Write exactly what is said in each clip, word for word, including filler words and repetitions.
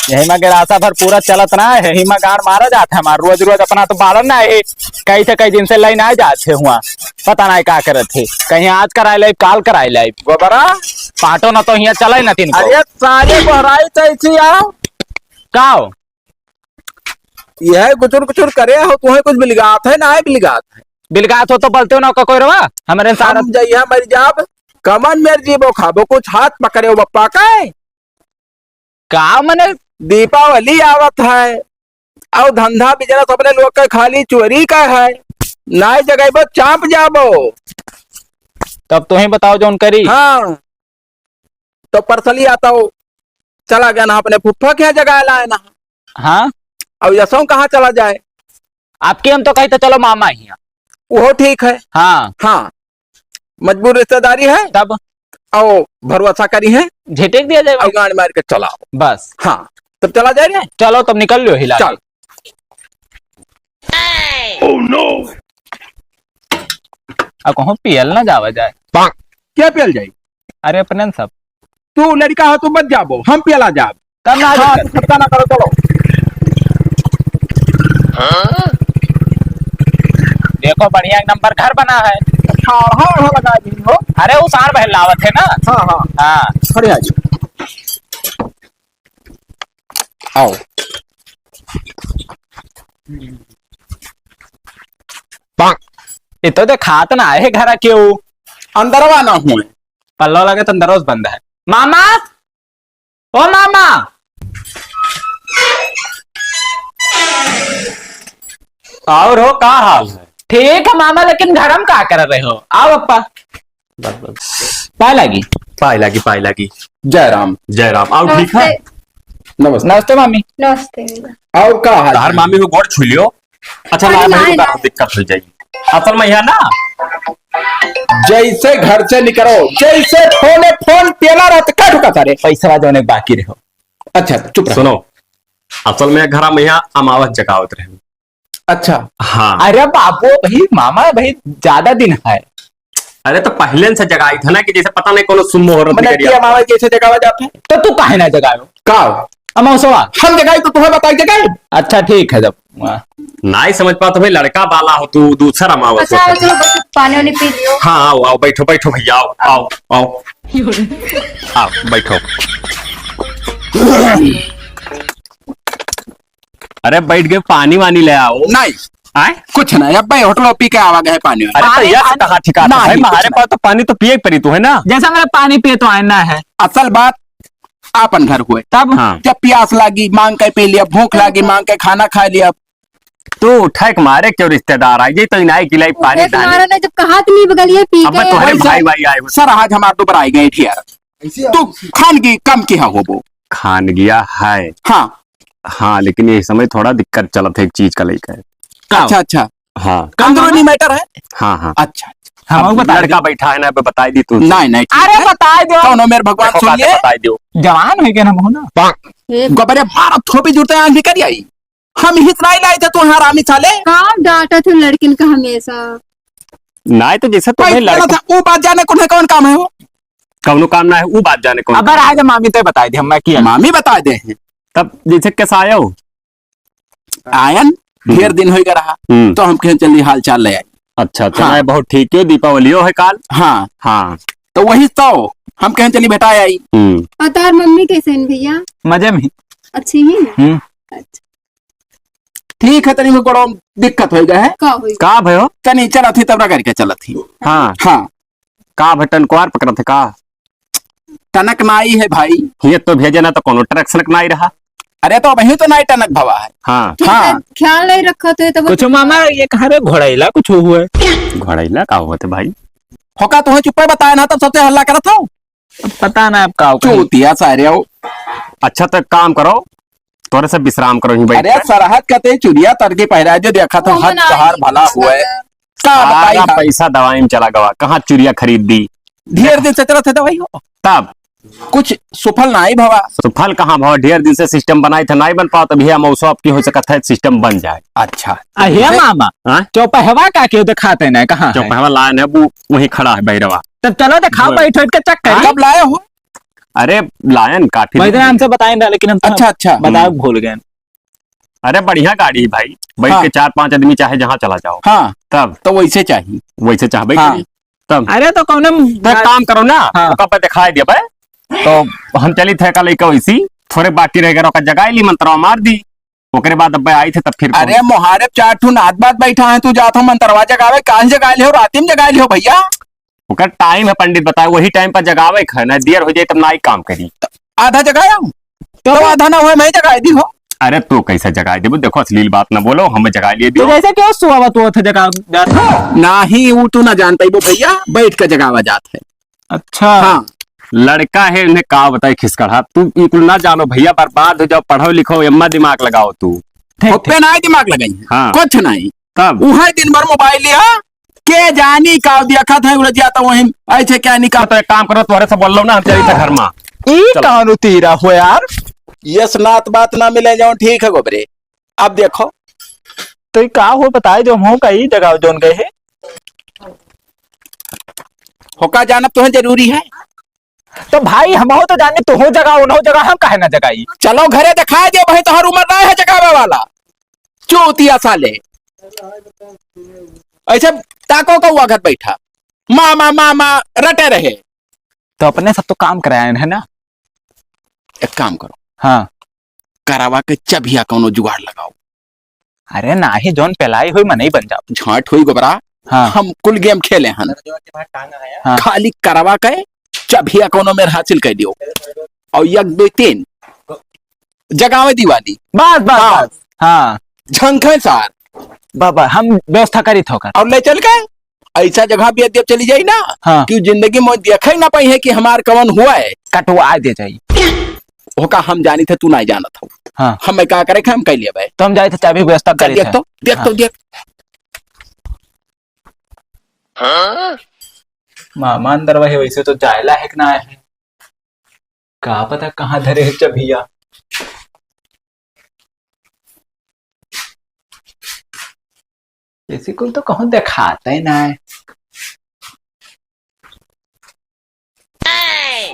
यही मा गिरासा भर पूरा चलत ना है, यही मा गांड मारा जात है हमार। रोज रोज अपना तो बालन ना है, कई से कई दिन से लाइन आ जात है हुआ, पता ना का करत है, कहीं आज कराए लाइब, काल कराए लाइब। गोबरा, पाटो ना तो हियाँ चले ना तिनको। अरे सारे बहराई तो ऐसी आओ। का हो? यह गुचुर गुचुर करे हो, तुम्हें कुछ बिलगात है ना है बिलगात है? बिलगात हो तो बोलते हो ना कोई रवा, हमारे साथ हम जइहा मर जाब, कमन मेर जीबो खाबो, कुछ हाथ पकड़े हो बप्पा का है? का मने? दीपावली आवत है, और धंधा बिजनेस अपने लोग का खाली चोरी का है, नाय जगइबो चाप जाबो। तब तो ही बताओ जौन करी। हाँ, तो परसली आता हो, चला गया ना अपने फुफ्फा के यहाँ जगह लाए ना। हाँ। अब यसों कहाँ चला जाए? आपके हम तो कही तो चलो मामा ही हैं। वो ठीक है। हाँ। हाँ, मजबूर रिश्तेदारी है। तब? आओ, भरोसा करी है। झिटिक दिया जाए और भाई। गांड मार के चलाओ। बस। हाँ, तब चला जाए रे। चलो, तब निकल लो हिला चल। के। Oh no! अब कहूँ पियल ना जावा जाए। क्या पियल जाए? अरे अपने न सब। तू लड़का हो, तू मत जाबो, हम पियला जाब। तब ना हाँ, जाए। तू खर्चा ना करो, चलो। देखो, बढ़िया एक नंबर घर बना है। ठाढ़ा ओढ़ा लगा दी हो। अरे, वो सार बहलावत है ना। हाँ, हाँ। हाँ। खड़े आ जाओ। आओ। ये तो देखात ना है घरा केहू। अंदरवा ना हुए। पल्लो लगे तो अंदरवा से बंद है। मामा, ओ मामा। और हो, का हाल है? ठीक है मामा, लेकिन घर में का कर रहे हो? आओ अप्पा। बस, बस। पाए लागी। पाए लागी, पाए लागी। जय राम। जय राम। आओ, ठीक है? नमस्ते। नमस्ते। नमस्ते मामी। नमस्ते भैया। और का हाल तार है? मामी को गोड़ छू लियो। अच्छा, अरे ना, भाई, नहीं, का नहीं। दिक्कत हो जाएगी। असल में यहाँ ना, जैसे घर से निकलो, जैसे फोन, फोन पेला रहत, का ठुका सारे? पैसा जौन एक बाकी रहो। अच्छा, चुप रहो। सुनो, असल में घर में यहाँ अमावस जगावत रहे। अच्छा। हाँ। अरे बाबू, भाई, मामा, भाई, ज्यादा दिन है। अरे, तो पहले से जगाई था ना कि जैसे पता नहीं कौन शुभ मुहूर्त मतलब निकल कि गया। अमावस जैसे जगावा जाता है। तो तू काहे ना जगायो? का? अमावसवा। हम जगाई तो तुम्हें बताई जगाई। अच्छा, ठीक है, जब, हाँ। नाई समझ पाओ तो भाई, लड़का वाला हो तू, दूसरा अमावस अच्छा, हो। चलो, बस पानी वानी पी लियो। हाँ, आओ, आओ, बैठो, बैठो भैया, आओ, आओ, आओ। आओ, बैठो। अरे बैठ के पानी वानी ले आओ। नहीं। आए? कुछ नहीं, अब भाई होटल पी के आवा गए पानी वानी। अरे तो पानी, यस पानी। कहाँ ठिकाना नहीं, है? कुछ हमारे नहीं। पास तो पानी तो पिए पड़ी तू है ना। जैसा मेरा पानी पिए तो आना है। असल बात आपन घर हुए। तब? हाँ। जब प्यास लागी, मांग के पी लिया, भूख लागी, मांग के खाना खा लिया। तू उठे के मारे क्यों रिश्तेदार आई जाई तो इनाई किलाई पानी उठे के डाली। मारे ना, जब कहा तो नहीं बगलिए पी अब के। तोहरे वैसे भाई भाई आए हो। सर, आज हमार दोबारा आई गई ठियार। तू खान की कम किहा होबो। खान गया है। हाँ। हाँ, लेकिन ये समय थोड़ा दिक्कत चलत है एक चीज का लेकर। का? अच्छा, अच्छा। हाँ। अंदरूनी मैटर है? हाँ, हाँ। अच्छा, अच्छा। हम अब बता लड़का दे। बैठा है ना, अब बताई दी तू। नहीं, नहीं, ठीक अरे है। बताई दो। कौन हो मेरे भगवान, देखो सुन का लिए? बताई दो। जवान हो गए ना, बहु ना। ये गोबरे मारा थोपी जुड़ते आंख निकल आई। हम हित नहीं लाए थे तू हरामी साले। का डांटा थे लड़किन का हमेशा? नहीं तो जैसे तुम्हें पैसा लड़का था, वो बात जाने कौन है, कौन काम है वो? कौनो काम ना है, वो बात जाने कौन अब काम। आज मामी तो बताई दे, हम मैं किया। मामी बताई दे हैं। तब जैसे कैसा आया हो? आयन, हम्म। ढेर दिन होइगा रहा, हम्म। तो हम कहें चली हाल चाल ले आई। अच्छा, अच्छा, हाँ। नहीं, बहुत ठीक है, दीपावलियो है काल। हाँ। हाँ। तो वही तो हम कहें चली भेटाए आई। हम्म। और तार मम्मी कैसे हैं भैया? मजे में। अच्छी ही? हम्म। अच्छा। ठीक है, तनी में बड़ो दिक्कत होइगा है। का होई? का भयो? तनी चलत ही तब रगड़ के चलत ही। हाँ। हाँ। का भटन कुआर पकड़त है का? टनक नाई है भाई। ये तो भेजे ना तो कोनो ट्रक सनक नाई रहा। अरे तो वही तो नाई टनक भवा है। हाँ। हाँ। ख्याल नहीं रखा तो ये तो कुछ मामा ये कहा रे घोड़ैला कुछ हुआ है? घोड़ैला का हुआ थे भाई? होका तुम्हें चुप्पे बताया ना तब सबसे हल्ला करत हो। अब पता ना अब का होगा। चूतिया सारे हो। अच्छा तो काम करो, तोरे से विश्राम करो ही बैठ अरे के। सरहद कते चुरिया तर के पहरा जो देखा था वो हद ना तोहार भला हुआ है। का बताई सारा हम? पैसा दवाई में चला गवा, कहाँ चुरिया खरीद दी? ढेर दिन से चलत है दवाई हो। तब? कुछ सुफल ना आई भवा। सुफल कहाँ भवा? ढेर दिन से सिस्टम बनाई था, नहीं बन पाओ, तभी हम उसो आपकी हो सकत है सिस्टम बन जाए। अच्छा। आ, हे मामा, हाँ? चौपहवा का क्यों दिखाते ना, कहाँ है? चौपहवा लाइन है, वो वहीं खड़ा है बहिरवा। तब चलो दिखाओ, जो बैठ, बैठ के चेक करें। कब लाए हो? अरे, लायन काठी भाई, नहीं। हमसे बताए ना, लेकिन हम तो अच्छा, अच्छा। बताए हम्म। भूल गए। अरे, बढ़िया गाड़ी है भाई, बैठ हाँ। के चार पांच आदमी चाहे जहाँ चला जाओ। हाँ। तब? तो वैसे चाहिए। वैसे चाहबे हाँ। करी। तब? अरे, तो कौन तो एक काम करो ना, हाँ। ओका पे दिखाई दिया भाई। तो हम चली थे कल एक वैसी, थोड़े बाकी रह गए, ओका जगाई ली, मंतरवा मार दी। ओकरे बाद अब आई थे तब फिर अरे, मोहारे चार ठू नात बात बैठा है, तू जात हो मंतरवा जगावे, काहे जगाए लिहो, राती में जगाए लिहो भैया। ओकर टाइम है पंडित बताए, वही टाइम पर जगावे के है, ना देर हो जाए तब ना आई काम करी। आधा जगाया हूँ, तो तो आधा ना हुआ, मैं जगाए दी हो। अरे तू कैसे जगाए देबू? देखो अश्लील बात ना बोलो, हमें जगाए लिए तो दियो। जैसे क्यों सुहावत हुआ था जगा जात हो? नाही, वो तू ना जान पाइबो भैया, बैठ के जगावा जात है। अच्छा। हाँ। लड़का है, इन्हें का बताई खिसकड़ा। तू ई कुल ना जानो भैया, बर्बाद हो जाओ, पढ़ो लिखो, एम्मा दिमाग लगाओ तू। ठीक, ओपे ठीक। ना दिमाग लगाई। हाँ। कुछ नहीं। तब? उहे दिन भर मोबाइल लिया, के जानी का देखत है, उड़े जाता वहीं, ऐसे क्या निकाल। तो एक काम करो, तोहरे से बोल लो ना, हम चली थे घर में। ई चलो। कौन उतीरा हो यार? ये सनात बात ना मिले जाओ, ठीक है गोबरे। अब देखो। तो ई का हो बताए जो हम का ई जगह जोन गए है? होका जानब तोहे जरूरी है? तो भाई, हमहू तो जानी, तोहू जगाओ, उनहू जगाओ, हम काहे ना जगाई? चलो घरे दिखाए दे, वही तोहर उम्र ना है जगावे वाला। चूतिया साले। ऐसे ताको कौआ घर बैठा। माँ, माँ, माँ, माँ, रटे रहे। तो अपने सब तो काम कराए हैं ना? एक काम करो। हाँ। करावा के चबिया कौनो जुगाड़ लगाओ। अरे नाही, जौन पेलाई होई, मनई बन जाओ। झांट होई गोबरा। हाँ। हम कुल गेम खेले हन। हाँ। खाली करवा के चबिया कौनो मेर हासिल कर दियो। और एक, दो, तीन, जगावे दिवाली। बस, बस, हाँ। बस। हाँ। झंखे सार। बाबा, हम व्यवस्था करी थोकर। और ले चल के ऐसा जगह भी जब चली जाई ना हाँ। कि जिंदगी में देखे ही ना पाई है कि हमार कवन हुआ है। कटवा दे जाई। ओका हम जानी थे, तू नहीं जानत हो। हाँ। हमें का करे के, हम कह लिया भाई। तो हम जाए थे, चाबी व्यवस्था चल, करी देख थे। तो, देख हाँ। तो, देख। मामा अंदर वही, वैसे तो जायला है कि ना है, का पता कहाँ धरे है चबिया। इसी कुल तो कहूँ देखाते ना है।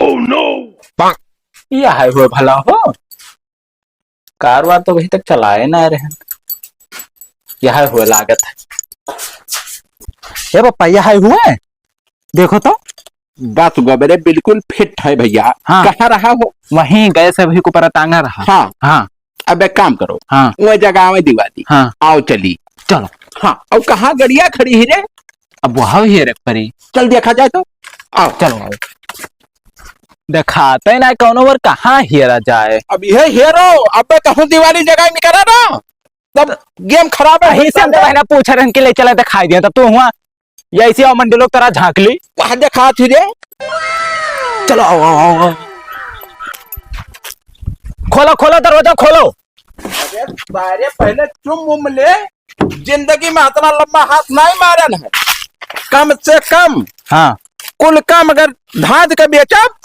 Oh no! यह है हुए भला हो, कारवार तो अभी तक चलाए ना रहे। यह हुए लागत है। हे पप्पा, यह हुए, देखो तो। बस गोबरे बिल्कुल फिट है भैया। हाँ। कहाँ रहा हो? वहीं गैस अभी ऊपर टांगा रहा। हाँ। हाँ। अब एक काम करो, हाँ। वो जगह में दिवा दी। हाँ। आओ चली। चलो। हाँ, और कहाँ गड़िया खड़ी है रे? अब वहाँ ही रख परी। चल देखा जाए तो। आओ। चलो आओ। देखाते ना कौनो बार कहाँ हेरा जाए। अब यह हेरो, अब कहूँ दिवाली जगह में करा ना, तब गेम खराब है। यही से हम तो है ना पूछ रहे हैं कि ले चला दिखाई दिया, तब तो हुआ या इसी और मंडी लोग तरह झांक ली। कहाँ देखा थी रे? चलो, आओ, आओ, आओ, आओ। खोलो, खोलो, दरवाजा खोलो। अरे सारे, पहले चुम उम ले। जिंदगी में इतना लंबा हाथ नहीं मारन है। कम से कम हाँ। कुल काम अगर धाध के बेचब,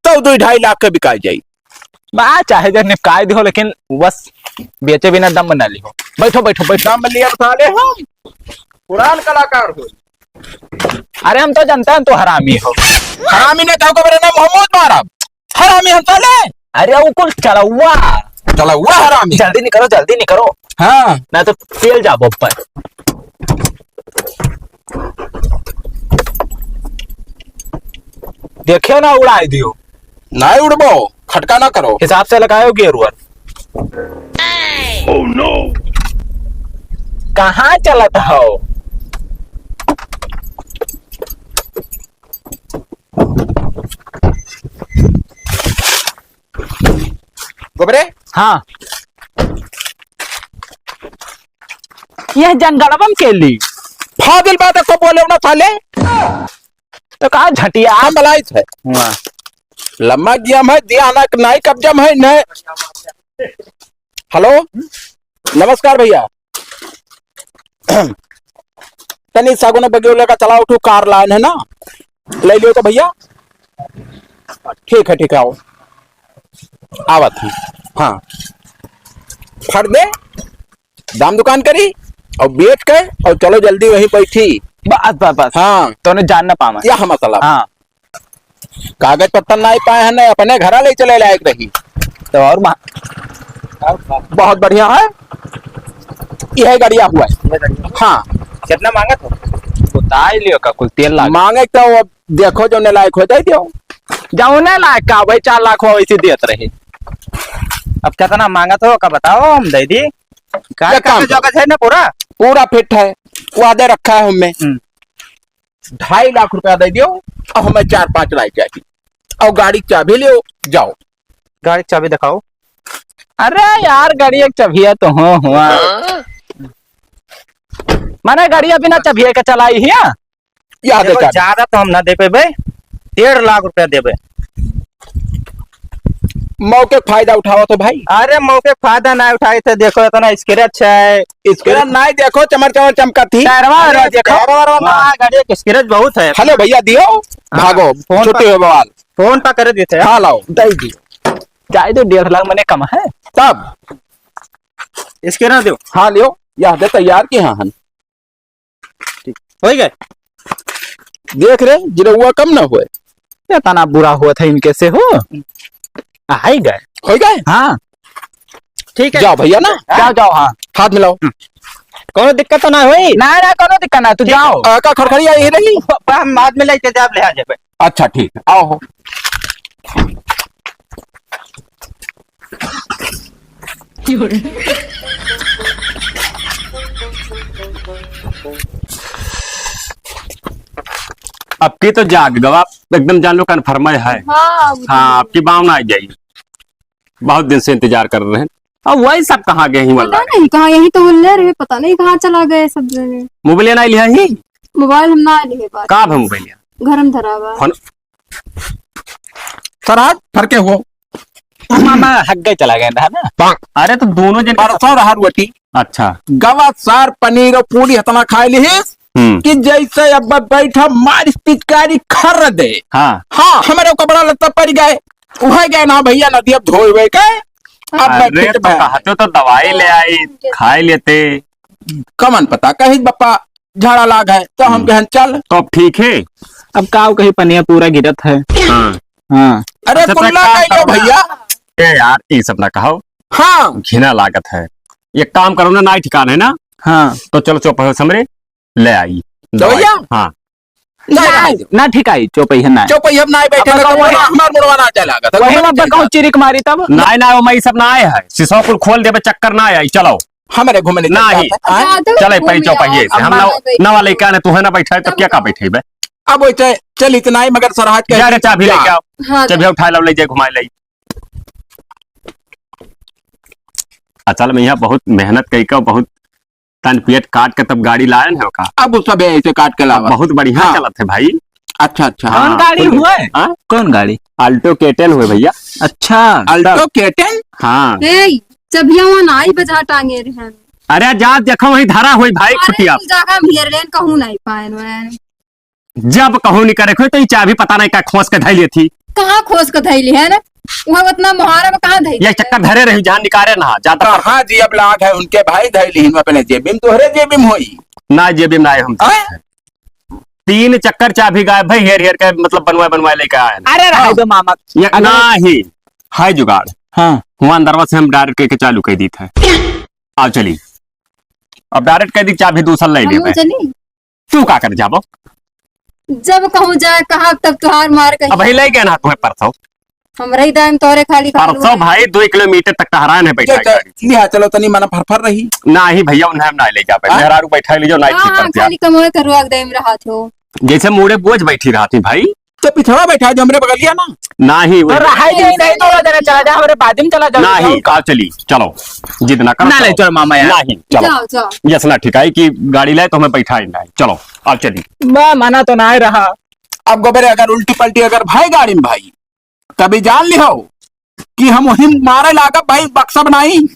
तो दो ढाई लाख के बिकाई जाई। बा, चाहे जे निपकाई दिहो, लेकिन बस बेचे बिना दम ना लिहो। बैठो, बैठो, बैठो। दम लिया साले हम। पुरान कलाकार हो। अरे, हम तो जानते हैं तू हरामी हो। हरामी ने तो को मेरा नाम मोहम्मद मारा। हरामी हम साले। अरे, वो कुल चलौआ। चलौआ हरामी। जल्दी निकलो, जल्दी निकलो। हाँ। ना तो पेल जाबो ऊपर। देखियो ना, उड़ाई दियो। नाहीं उड़बो, खटका ना करो। हिसाब से लगायो gear वर। Oh no! कहाँ चलत हो? गोबरे? हाँ। यह जंगलवा में के ली? फाजिल बात को बोले ना साले। तो कहा झटिया? हम बलाइत है। वाह। लम्बा गेम है, दिया ना, नाई कब्जा में है, नहीं। हेलो, नमस्कार भैया। तनी सागुन बगियो लेकर चलाओ, ठू कार लाइन है ना, ले लियो तो भैया। ठीक है, ठीक है, आओ, आवत है। हाँ, फट दे, दाम दुकान करी और बेच के और चलो जल्दी वहीं बैठी। बस, बस, बस। हाँ। तो उन्हें जान ना पावा। या हम सलाम। हाँ। कागज पत्तर नाहीं पाए हैं, ना अपने घरा ले चले लायक रही। तो और मा-, बहुत बढ़िया है, यह गड़िया हुआ है। हाँ। कितना मांगत हो? बताई लियो का कुल तेल लाग। मांगे तो अब देखो जौने लायक हो, दे दियो। जौने लायक का भाई, चार लाख हो वैसे देत रहे। अब कितना मांगत हो का बताओ, हम दे दी। गाड़ी एक काम का करो। कागज है ना पूरा? पूरा फिट है, वादे रखा है हमें। हम्म। ढाई लाख रुपया दे दियो, अब हमें चार पाँच लाख चाहिए। और गाड़ी की चाबी लियो, जाओ। गाड़ी की चाबी दिखाओ। अरे यार, गाड़ी एक चाबिया तो हो हुआ। हाँ? माने गाड़ी बिना चाबिया के चलाई हिया? याद है देखो, चाबी। ज्यादा तो हम ना दे पेबे, डेढ़ लाख रुपया देबे। मौके के फायदा उठावा तो भाई। अरे मौके के फायदा ना उठाई तो देखो इतना scratch है। Scratch ना देखो, चमर चमर चमकत ही। टायरवा वायरवा अरे देखो। टायरवा वायरवा ना, हाँ। गाड़ी के scratch बहुत है। हेलो भैया, दियो, हाँ, भागो, फोन छुट्टी पर, हो बवाल। फोन पर कर देते हैं। हाँ, लाओ, दे दी। जाए दो, डेढ़ लाख मने कम है। तब? Scratch दो। हाँ, लियो, यह दे तैयार की हाँ हन। ठीक। होइ गए? देख रे, जिरौआ कम ना होए। इतना बुरा हुआ था इनके से हो। आई गए। होइ गए? हाँ। ठीक है। जाओ भैया ना। जाओ, जाओ, हाँ। हाथ मिलाओ। हम्म। कोनो दिक्कत तो ना होई? ना, ना, कोनो दिक्कत ना, तू ठीक है। जाओ। आ, का खड़खड़िया यही रही? ब-, ब-, हम बाद में लेके जाब, ले आ जाबे। अच्छा, ठीक है, आओ हो। अब की तो जाग गवा, एकदम जान लो confirm है। हाँ, अब हाँ, अब की बाव ना आ जाई, बहुत दिन से इंतजार कर रहे हैं। अब वही सब कहाँ गए हैं, पता नहीं कहाँ, यही तो बोल रहे, पता नहीं कहाँ चला गए सब जने। मोबाइल ना लिया ही? मोबाइल हम ना लिए बात। का है मोबाइल? घर में धरा हुआ। फोन सरहद फरके हो। मामा हग गए चला गए था ना। अरे तो दोनों जन परसों रहा रोटी। अच्छा। गवा सार पनीर और पूरी हतना खाए लिहिस हम्म। कि जैसे अब बैठा मारिस पिचकारी खर दे। हाँ। हाँ, हमरे कपड़ा लत्ता पड़ गए। उहे गए ना भैया नदी अब धोए हुए के। अब मैं अरे फिट तो भया। कहते तो दवाई ले आई, खाए लेते। कमन पता कही बप्पा झाड़ा लाग है, तो हम हम्म। कहन चल। तो अब ठीक है। अब काव कही पनिया पूरा गिरत है। हाँ। हाँ। अरे अच्छा, तो कुल्ला एक काम कइलो करो ना। भैया। ए यार, ई सब ना कहो। हाँ। घिना लागत है। एक काम करो ना, नाई ठिकान है ना? हाँ। तो चलो चौपहिया समरे ले आई तो दवाई। भैया। हाँ। ना, ना, ना। ना ठीक आई, चौपहिया ना। चौपहिया अब ना बैठे अब ना, कहूँ तो वही हमार मुड़वा ना चला लागत है। वही में कहूँ चिरिक मारी तब। ना, ना, वो मैं सब ना आए है। शीशा कुल खोल देबे, चक्कर ना आई, चलो। हमरे घूमे नहीं नहीं। चलता है। हाँ? ज्यादा चले, घूमे पै चौपहिए आओ। से। हम अम्मा नवा, नहीं बैठी नवा हो। लइका ने, तुहे ना बैठाए, तो तब क्या का का? बैठेबे? अब वैसे चल इतना ही, मगर सरहज के जा रे, चाबी हाँ। लेके आओ। हाँ, चाबी उठा लो, ले जाए, घुमाए ले। असल में यहाँ बहुत मेहनत कई का, बहुत तन पेट काट के तब गाड़ी लायन है का। अब वो सब ऐसे काट के अब लावा। बहुत बढ़िया हाँ। चलत है भाई। अच्छा, अच्छा। कौन हाँ, गाड़ी खुल गई। हुआ है? हाँ? कौन गाड़ी? Alto K ten हुए भैया। अच्छा। Alto तब K ten? हाँ। ए, चबिया वहाँ नाई बजा टांगे रहे हैं। अरे जा देखो वहीं धरा हुई भाई अरे, खुटिया। कुल जगह में हेर लेन कहूँ नहीं पाए रहे हैं। जब कहूँ नहीं करे खोई तो ये चाबी पता नहीं का खोस के धई लेती। कहाँ खोस के धई ली है ना? वहाँ उतना मोहारा में कहाँ धई ये लेती है? चक्कर धरे रही जहाँ निकारे ना ज्यादा। हाँ जी, अब लाग है उनके भाई धई ली, इनमें पहले जेबी में तोहरे जेबी में होई। ना जेबी में ना आए हम। हाँ? तीन चक्कर चाबी गायब है, हेर हेर के मतलब बनवाए बनवाए लेके आए हैं। अरे रहे हाँ। दो मामा। ये अगर ना ही है जुगाड़। हाँ। वहाँ अंदरवा से हम direct करके चालू कर दी थे। आओ चली। अब direct कर दी चाबी दूसर ले हम ले भाई। चली। तू का कर जाबो? जब कहूँ जाए कहा तब तुहार मार कही। अब भाई ले गए ना तुम्हें परसों। हमरे ही दाम तोरे खाली खाली परसों हुए। भाई दो किलोमीटर तक टहरान है बैठा ये गाड़ी। लिहा चलो तनी मना फरफर रही। ना ही भैया उन्हें हम ना ले जाबे। हाँ? मेहरारू बैठा ले जाओ, नाइट हाँ, हाँ, कर दिया। खाली कमोए करुआ के दे में रहत हो। जैसे मूड़े बोझ बैठी रहती भाई। तो पिछड़ा बैठा जो हमरे बगलिया ना। ना ही वो तो रहाई दे नहीं तो जरा चला जा हमरे बाजू में चला जाओ। ना ही जाओ। का चली चलो। जिद ना करो ना ले चलो। चल मामा यार। ना ही चलो। जाओ, जाओ। यस ना ठिकाई कि गाड़ी लाए तो हमें बैठा ही ना है। चलो। अब चली। मैं मना तो ना ही रहा। अब गोबरे अगर उल्टी पलटी अगर भाई गाड़ी में भाई तभी जान लिहो कि हम वही मारे लागब भाई, बक्सब नहीं।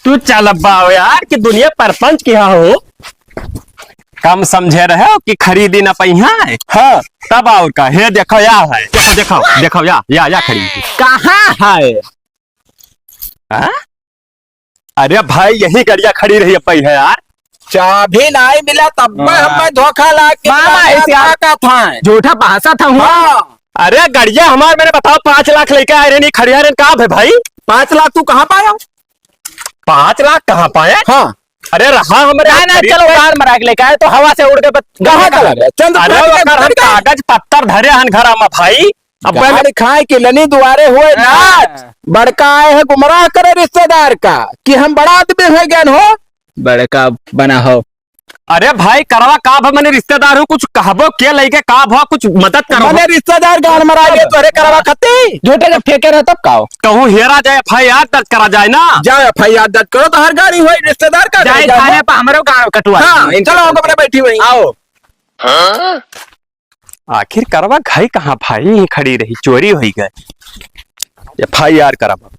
तू चल अब्बा हो यार कि दुनिया परपंच किया हो। कम समझे रहे हो कि खरीदी ना पहिया है। हाँ। तब और का, हे देखो या है, देखो, देखो, देखो या, या, या खरीदी। कहाँ है? हाँ? अरे भाई, यही गड़िया खड़ी रही अब है यार। चाबी नाई मिला तब हाँ। हमें धोखा लाग के मामा, ऐसे यार का था। झूठा भाषा था हुआ। हाँ। अरे गड़िया हमार, मैंने बताओ, पाँच लाख लेके आए रहे, नहीं खड़िया रहे, का भे भाई? पाँच लाख तू कहाँ पाया? पाँच लाख कहाँ पाए? हाँ। अरे रहा हमरे ना, ना, खरीद चलो, के। कार मरा के लेके आए, तो हवा से उड़ के बच-, कहाँ गड़िया चला गया? चंद्र अरे प्रकाश ओकर हम का कागज पत्तर धरे हन घर में भाई। अब गाड़ खाए के लनी दुआरे हुए हाँ। नाच। बड़का आए हैं गुमराह करे रिश्तेदार का कि हम बड़ा आदमी हो गए हो। बड़का बना हो। अरे भाई, करवा का भा, मने रिश्तेदार हूँ, कुछ कहबो के लइके का भा, कुछ मदद करो। मने रिश्तेदार गाड़ मरा गए, तोहरे करवा खती। झूठे जब ठेके रहे तब का हो? कहूँ हेरा जाए, एफ आई आर दर्ज करा जाए ना। जाओ, एफ आई आर दर्ज करो, तो हर गाड़ी होई, रिश्तेदार का जाए करे जाओ? थाने पर हमरो गाड़ कटवा हाँ, दीजिए। चलो, हम अपने बैठी हुई। आओ। आखिर करवा घई कहाँ भाई, यहीं खड़ी रही, चोरी होई गए। एफ आई आर करब।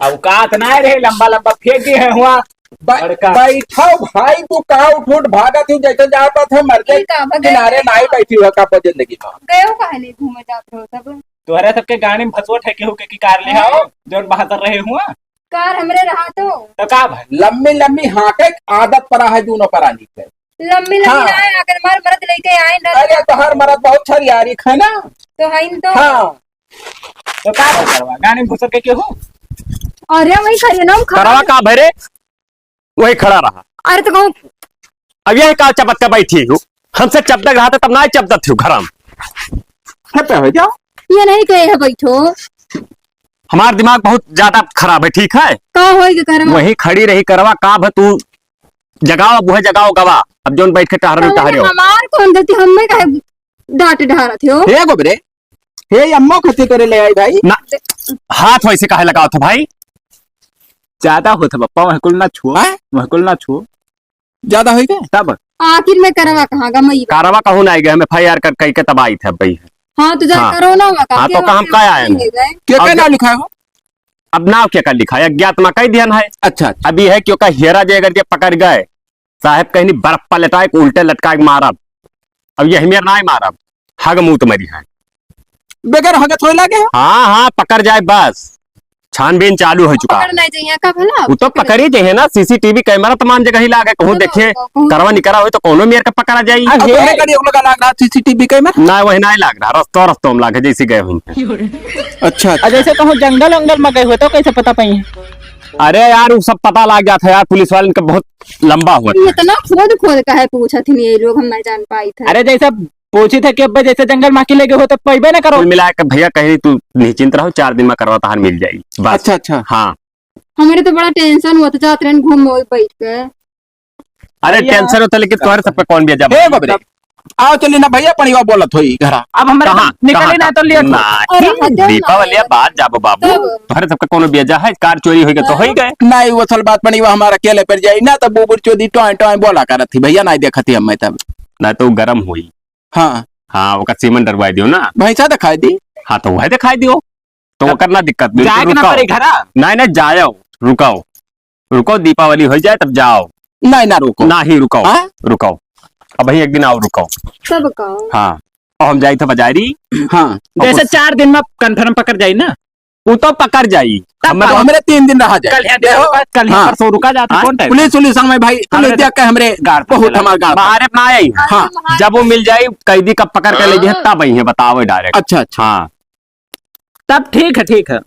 औकात ना रहे, लंबा लंबा फेंक दिए हैं हुआ। ब-, बड़का। बैठो भाई, तू का उठ उठ भागत ही, जैसे जात है मर जाए। ठीक है, अब किनारे गए। ना ही बैठी हुआ का जिंदगी में। गयो काहे नहीं घूमे जात हो तब? तोहरे सबके गाड़ी में भसोट है केहू के की कार ले आओ, हैं? जौन बहादुर रहे हुआ। कार हमरे रहा तो। तो का भाई? लम्बी लम्बी हाँके आदत परा है दोनों परानी के। लम्बी लम्बी हाँ। ना है, अगर मार मरद लेके आए ना अरे, तो हर मरद बहुत छरियारी है ना। तो है तो। हाँ। तो का करवा? गाड़ी में घुसर के केहू? अरे, वही खड़ी है ना, हम खड़ा करवा है। का भरे? वही खड़ा रहा। अरे, तो कहूँ अब यह का चपत का बैठी हूँ? हमसे चपदक रहा था, तब ना चपदत हूँ घर में। है पे हो जाओ। ये नहीं कहे है बैठो। हमार दिमाग बहुत ज्यादा खराब है, ठीक है? का होई के करवा? वही खड़ी रही करवा, का भ तू जगाओ, अब वह जगाओ गवा। अब जौन बैठ के टहरन तो टहरे हो। हमार कौन गलती, हमें काहे डांट डहारत हो? हे गोबरे, हे अम्मो खती करे ले आई भाई। ना, हाथ वैसे काहे लगाओ था भाई? ज्यादा होत है पप्पा, वह कुल ना छुओ, हैं? वह कुल ना छुओ। ज्यादा होई गए? तब? आखिर में करवा कहाँ गा मई? करवा कहूँ ना आई गए, हम एफ आई आर कर, कई के तब आई थे भाई। हाँ, तो जब हाँ। करो ना, वहाँ का हाँ, तो केवा काम के का आया नहीं? ले गए? के अब का जब नाम लिखा है? अब नाम के का लिखा है? अज्ञात में कई दिहन है। अच्छा, अच्छा। अब ये है कि ओका हेरा जे अगर जे पकड़ गए, साहेब कहनी बर्फ पर लेटाए के उल्टे लटकाए के मारब। अब यही मेर नाई मारब, हग मूत मरी है। बगैर हगत होए लागे हो? हाँ, हाँ, पकड़ जाए बस। छानबीन चालू हो चुका। पकड़ नहीं जाइए का भला? वो तो पकड़ ही जाइए ना, सी सी टी वी कैमरा तमाम जगह ही लागे, कहूँ तो देखिए, तो कहूँ करवा निकरा हो तो कोनो मेर का पकड़ा जाई। अब तोहरे गाड़ी ओकरा का लाग रहा सी सी टी वी कैमरा? ना, वही ना लाग रहा, रस्तों रस्तों में लागे जैसे गए हुए। अच्छा, अच्छा। और जैसे कहूँ जंगल वंगल में गए हुए तो कैसे पता पाई है? अरे यार, वो सब पता लाग जाता है यार, पुलिस वाले इनका बहुत लंबा हुआ था। इतना खोद खोद का है पूछा थी ये लोग, हम नहीं जान पाई थे। अरे जैसे पूछी थे कि अब जैसे जंगल में अकेले गए हो तो पैबे ना करो। कुल मिला के भैया कहीं तू निश्चिंत रहो, चार दिन में करवा तहार मिल जाई बस। अच्छा, अच्छा। हाँ। हमरे तो बड़ा टेंशन हुआ था, जात रहन घूम बैठ के। अरे भैया। टेंशन होता, लेकिन तोहरे सब पे कौन बेजा हे बाबरे, आओ चली ना भैया, पनिवा बोलत होई घरा। अब हमरा कहाँ? निकली कहाँ? ना तो लेट हो। नहीं, अरे, हटे ना दीपावली यार। बाद जाबो बाबू। तब? तोहरे सबके कोनो बेजा है, कार चोरी होई गए तो होई गए। नहीं, वो असल बात पनिवा हमारा अकेले पर जाई ना, तब बुबुर चोदी टॉय टॉय बोला करत थी भैया, नहीं देखत ही हम मैं तब। ना तो गरम होई। हाँ। हाँ, ओका सीमन डरवाई दियो ना। भैंसा दिखाई दी। हाँ, तो वह दिखाई दियो। तो तब ओकर ना दिक्कत, जाए के ना रुकाओ। पड़ी घरा? नहीं, नहीं, जाओ, रुकाओ। रुको, दीपावली हो जाए तब जाओ। नहीं, ना रुको। ना ही रुको। हाँ? रुको। अब वही एक दिन आओ, रुको। तब का? हाँ। और हम जाई थे बाजारी। हाँ। और जैसे कुछ चार दिन में कन्फर्म पकड़ जाई ना? वो तो पकड़ जाई। तब हमें का? तो हमरे तीन दिन रहा जाए। कल यहाँ देखो। देखो, कल यहाँ हाँ। परसों रुका जाता, हाँ? कौन टाइम? पुलिस, पुलिस समय भाई, पुलिस हमरे देख के हमरे गाड़ बहुत पकड़ हमार गाड़ बाहर अपना आई है। हाँ। जब वो मिल जाई, कैदी कब पकड़ के ले जाए, हाँ। तब आई है, बताओ डायरेक्ट। अच्छा, अच्छा। हाँ। तब ठीक है, ठीक है।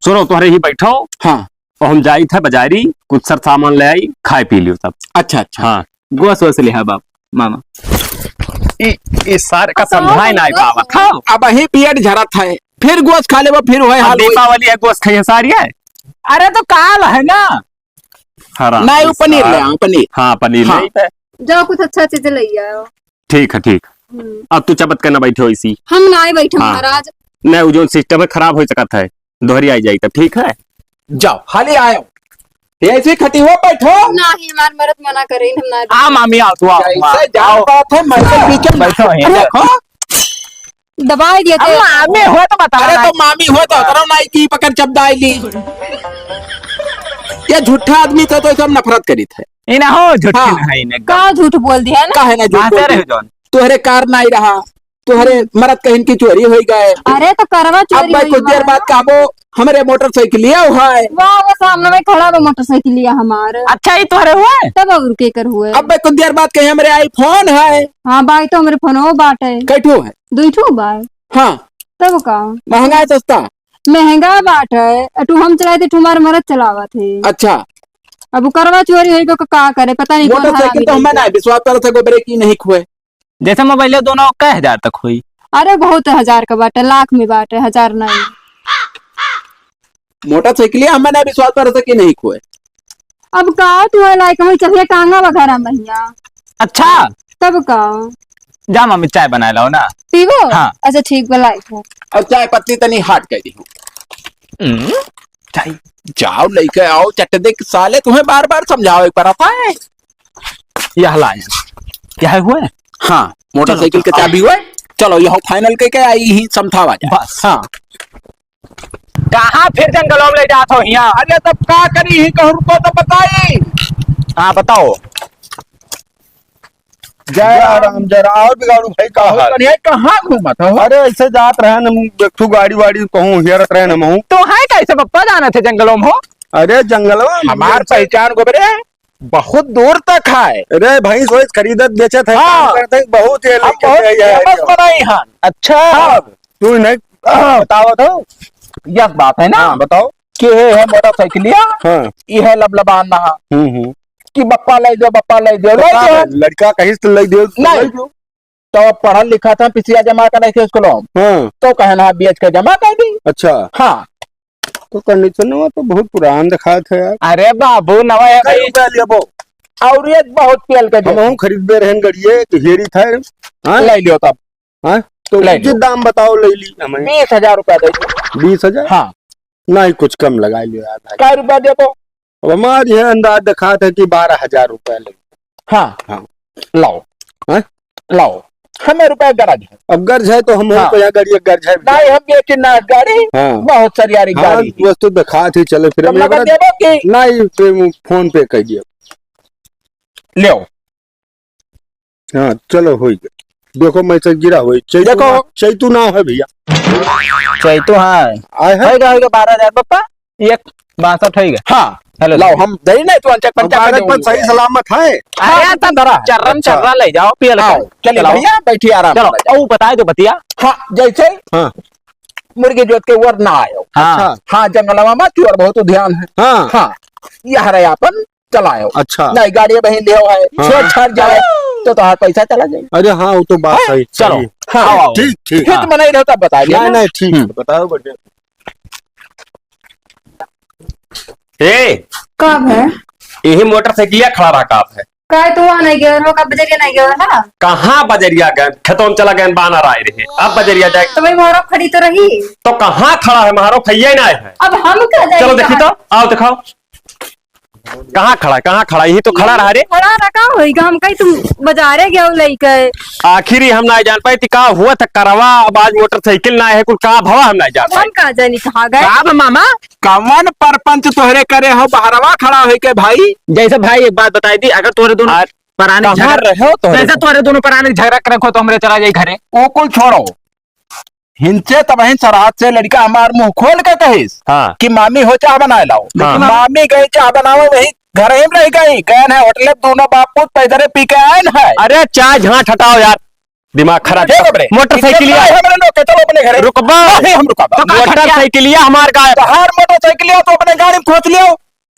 सुनो, तोहरे ही बैठो। हाँ। और हम जाई थे बाजारी, कुछ सर सामान ले आई, खाए पी लियो तब। अच्छा, अच्छा। हाँ। गोस वोस लिहा बाप, मामा। ई, ई सारे का समझाए ना पावा। खाओ। अब ही पेट झरत है, फिर गोस खा लेबो, फिर वही अब हाल होई। दीपावली है, गोस खाइए सारी है। अरे तो काल है ना। हराम नहीं, वो पनीर ले सार। आओ, पनीर। हाँ, पनीर हाँ। ले आई थे। जाओ, कुछ अच्छा चीज ले आओ। ठीक है, ठीक। हम्म। अब तू चबत के ना बैठो इसी। हम ना बैठे हाँ। महाराज। नहीं, वो जो सिस्टम है खराब हो सकत है, दोहरी आई जाई तब ठीक है। जाओ, हाली आयो। ऐसे खटी हो बैठो। ना ही हमार मरद मना करे, हम ना आ मामी आओ, तू आओ, जैसे आओ। जान बात है, मैं तो बीच में बैठो यहीं अरे, पे। हाँ। दबाई दिए अब थे। मामी हो तो बताओ अरे ना। तो मामी हो तो करो ना की पकड़ चबदाई ली। ये झूठा आदमी था तो सब नफरत करी थे। इना हो झूठी हाँ। ना है इन्हें एकदम। का झूठ बोल दिया ना? काहे ना झूठ बात बोल रहे दिया? जौन। तोहरे कार नहीं रहा, तोहरे मरद कहिन की चोरी होई गए। अरे तो करवा अब चोरी भाई होई कुछ देर बा। बाद कहबो हमरे मोटरसाइकिलिया है। वाह, वो सामने में खड़ा बा मोटरसाइकिलिया हमार। अच्छा, ई तोहरे हुए? तब और के कर हुए? अब भाई कुछ देर बाद कहीं हमरे iPhone है। हाँ भाई, तो हमरे फोनो बाटे। कैठो है? दुई ठो बाय। हाँ। तब का? महंगा है सस्ता? महंगा बाटे, अ, ठू हम चलाइत है, ठू हमार मरद चलावत है। अच्छा। अब उ करवा चोरी होई तो का करे, पता नहीं कौन मोटरसाइकिल हरामी तो हमें लेके। ना विश्वास करत है, गोबरे की नहीं खुए। जैसे मोबाइल दोनों कै हजार तक होई? अरे बहुत हजार का बाटे, लाख में बाटे, हजार नहीं। मोटरसाइकिलिया हमें ना विश्वास कर सकी नहीं कोई। अब का तू है लाइक हम चलिए टांगा वगैरह महिया। अच्छा। तब का? जा मम्मी चाय बनाए लाओ ना। पीबो? हाँ। अच्छा ठीक बा लाइक है। और चाय पत्ती तनी हाट कर दी हूँ। हम्म, चाय। जाओ लेके आओ चट दे साले, तुम्हें बार बार समझाओ एक बार आता है। यह लाए। यह हुए? हाँ, मोटरसाइकिल चलो, के चलो। चाबी हुए। चलो, यह फाइनल के, के आई ही समझावा जाए। बस। हाँ। कहाँ फिर जंगलों में ले जात हो हियाँ? अरे तब का करी ही, कहूँ रुको तो बताई। हाँ, बताओ। जय राम, जय राम। और बिगाड़ू भाई, का और हाल? कन्हैया, कहाँ घूमत हो? अरे ऐसे जात रहे न, एक ठो गाड़ी वाड़ी कहूँ हेरत रहे न महूँ। तो है कैसे पप्पा जाना थे जंगलों में हो? अरे जंगलवा में हमार जैसे पहचान गोबरे बहुत दूर तक है। अरे भैंस वैंस खरीदत बेचत है, हाँ। काम करत है, बहुत ये अब लेके बहुत है, ये फेमस है। बनाई हन। अच्छा। हाँ। तू नहीं बतावत हो? यह बात है ना। हाँ, बताओ। कि ये है मोटरसाइकिलिया, हाँ। ये है लबलबान नहा। हम्म, हम्म। कि बप्पा ले दो, बप्पा ले दो, तो ले का दो। है, लड़का कहिस तो ले दो, तो नहीं। ले दो। तो अब पढ़ल लिखा था, पिसिया जमा करे थे स्कूलों। हाँ। तो कहना है, बेच के जमा कर दी। अच्छा। हाँ। तो कंडीशनवा तो बहुत पुरान दिखात है यार। अरे बाबू, नवा है कै भाई। रुपया लेबो? और ये बहुत तेल के हम दे। हम खरीदबे रहन गड़िए, तो हेरी था। हाँ? ले लियो तब। हाँ? तो ले उचित लियो। दाम बताओ, ले ली हमें। बीस हजार रुपया दे दी। बीस हजार? हाँ। नहीं, कुछ कम लगा लियो यार भाई। कै रुपया देबो? अब हमार यह अंदाज दिखात है कि बारह हजार रुपया ले। हाँ। हाँ। लाओ। हैं? लाओ। हमें रुपया गरज है। अब गरज है तो हम हाँ। को यहाँ गाड़ी गरज है। नहीं, हम बेची ना गाड़ी। हाँ। बहुत सरियारी हाँ, गाड़ी। वस्तु दिखात ही चले फिर तब हम नगद एवरेज देबो कि? नहीं, फिर फोन पे कर दियो। लेओ। हाँ, चलो, होई गया। देखो, मैं चल गिरा होई। चैतू देखो। ना, चैतू ना है भैया। चैतू हाँ। आए हैं? होई गया, होई गया, बारह हजार पप्पा। एक बासठ होई गया। हाँ। हेलो, लाओ, हम दे नहीं तो अंचक हम पंचक कागज दे पर सही देंगे। सलामत है। अरे, हाँ, तब धरा। चर्रम अच्छा। चर्रा ले जाओ, पियल आओ, कर। चलिए चलाओ। भैया, बैठिए आराम चलो, से। ओ, बताए दो बतिया। हाँ, जैसे हाँ। मुर्गी जोत के वर ना आयो। हाँ। अच्छा। हाँ, जंगलवा में चोर बहुत उद्यान है। हाँ। हाँ, यह रहे अपन चलायो। अच्छा। नहीं, गाड़ी बहिन लियो है, हाँ। छेड़ छाड़ जाए, तो तोहार पैसा चला जाए। अरे हाँ, वो तो बात हाँ? सही, चलो। सही। हाँ। आओ, आओ। ठीक, ठीक। फिर हाँ। तो मना ही रहता, बता दिया नहीं, ना। नहीं, ठीक है, हम्म। बताओ बढ़िया। ए, का है? यही मोटरसाइकिलिया खड़ा रहा, का है? का है, तू वहाँ नहीं गयो, लोग अब बजरिया नहीं गयो ना? कहाँ बजरिया गए? खेतों में चला गए, बानर आए रहे, अब बजरिया जाए। तो भाई, मारो खड़ी तो रही। तो कहाँ खड़ा है, मारो खइया ही ना है। अब हम कहाँ जाए, चलो देखी कहाँ? तो, आओ दिखाओ। कहाँ खड़ा है? कहाँ खड़ा है? यही तो खड़ा रहा रे। खड़ा रहा का होई गा? हम कहीं तुम बाजारे गए हो लइके। आखिर ही हम ना जान पाए थी का हुआ था करवा। अब आज मोटरसाइकिल ना है, कुल का भवा हम ना जान अब पाए। हम का जानी कहाँ गए? का बा मामा? कवन परपंच तोहरे करे हो बहरवा खड़ा होई के भाई? जैसे भाई एक बात बताई दी, अगर तोहरे दोनों आ, पराने कहाँ झगड़ा रहे हो तोहरे जैसे से? तोहरे दोनों पराने झगड़ा करे रखो तो हमरे चला जाई घरे। ओ कुल छोड़ो। हिंचे तबहिन सरात से लड़का हमार मुंह खोल के कहिस हाँ। कि मामी हो चाह बनाए लाओ। हाँ। मामी गई चाह बनावे, वही घर ही में रह गई। गए हैं होटल में, दोनों बाप पूत पैदरे पी के आए हैं। अरे चाय झांट हटाओ यार, दिमाग खराब। हे बाप रे। मोटरसाइकिलिया। इतना है मेरे लोग के, चलो अपने घरे। रुकबा। नहीं, हम रुकबा। तो का खटिया? मोटरसाइकिलिया हमार गायब। तो हर मोटरसाइकिलिया तो अपने गाड़ी में खोस लियो।